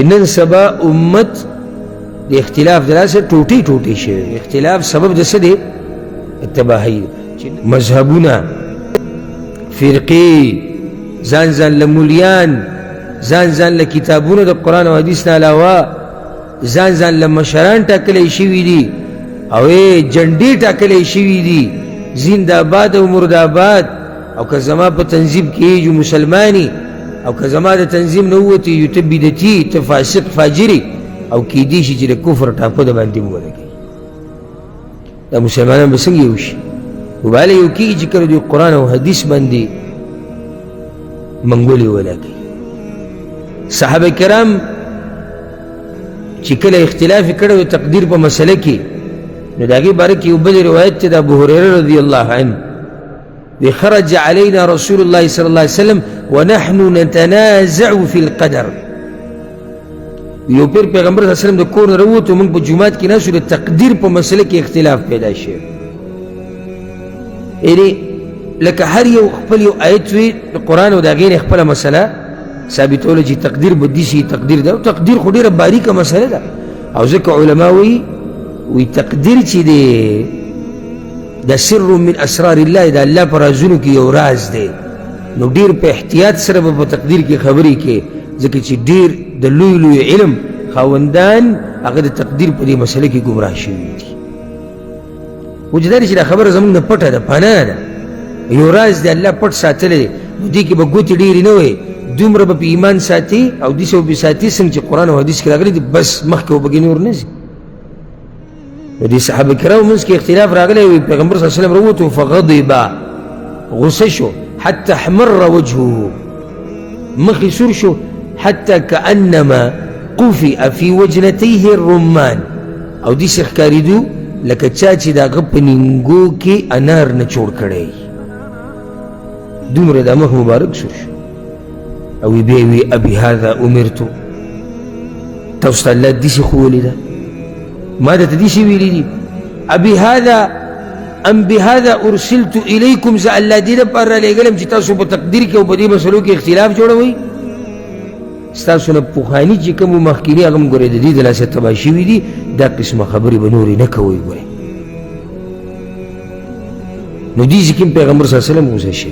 نن سبا امت د اختلاف د لاسه ټوټې ټوټې شوی. اختلاف سبب د څه دی؟ تباهي. مذهبونه، فرقې، ځان ځان له مولیان، ځان ځان له کتابونه د قرآن او حدیث نه علاوه ځان ځان له مشران ټاکلی شوي دي او جنډې ټاکلی شوي دي، زنده آباد او مرده آباد. او که زما په تنظیم کې یو مسلمانی او که زما د تنظیم نه ووتې یو ته بدعتي، ته فاسق فاجري، او کیدی شي چې د کفر ټاپه د باندې ولګوي. دا مسلمانان به څنګه یو شي؟ وباله یو کېږي چې کله دوی قرآن او حدیث باندې منګولې ولګوي. صحابه کرام چې کله اختلاف یې کړی و تقدیر په مسله کې، نو د هغې باره کې یو بل روایت دی د ابو هریره رضی الله عنه وی خرج علينا رسول الله صلى الله عليه وسلم ونحن نتنازع في القدر. یو پیر پیغمبر صلی الله علیه وسلم د کور نه راووتو، موږ په جومات کې ناست، د تقدیر په مسله کې اختلاف پیدا شوی. یعنې لکه هر یو خپل یو آیت وي د قرآن او د هغې نه خپله مسله ثابتوله چې تقدیر به داسې تقدیر ده. تقدیر خو ډېره باریکه مسله ده، او ځکه علما وایي وی تقدیر چې دی دا سر من اسرار الله، دا الله په رازونو کې یو راز دی، نو ډېر په احتیاط سره به په تقدیر کې خبرې کې، ځکه چې ډېر د لوی لوی علم خاوندان هغه د تقدیر په دې مسله کې ګمراه شوي دي. وجه دا چې دا خبره زموږ نه پټه ده، پناه ده، یو راز دی الله پټ ساتلی دی، نو دې کې به ګوتې ډېرې نه وي، دومره به په ایمان ساتي او داسې به پرې ساتي څنګه چې قرآن او حدیث کې راغلي دي، بس مخکې به پکې نور نه ځي. نو دې صحابه کرامو منځ کې اختلاف راغلی وي، پیغمبر صلی الله علیه وسلم راووتو فغضب، غصه شو، حتی احمر وجهه، مخ یې سور شو، حتی کأنما قفئ فی وجنتیه الرمان، او داسې ښکارېدو لکه چا چې د هغه په نینګو کې انار نه جوړ کړی، دومره د مخ مبارک سور شو. او بیا وی ابي هذا امرتو، تاسو ته الله داسې ښوولې ده، ما درته داسې ویلي دي، ابي هذا ام بهذا ارسلت الیکم، زه الله دې لپاره رالیږلم چې تاسو په تقدیر کې او په دې مسلو کې اختلاف جوړوئ. ستاسو نه پخواني چې کوم مخکیني هغه هم ګورئ د دې د لاسه تباه شوي دي، دا قسمه خبرې به نورې نه کوئ. ګورئ نو دې ځای کې پیغمبر صلی الله علیه وسلم غوسه شي.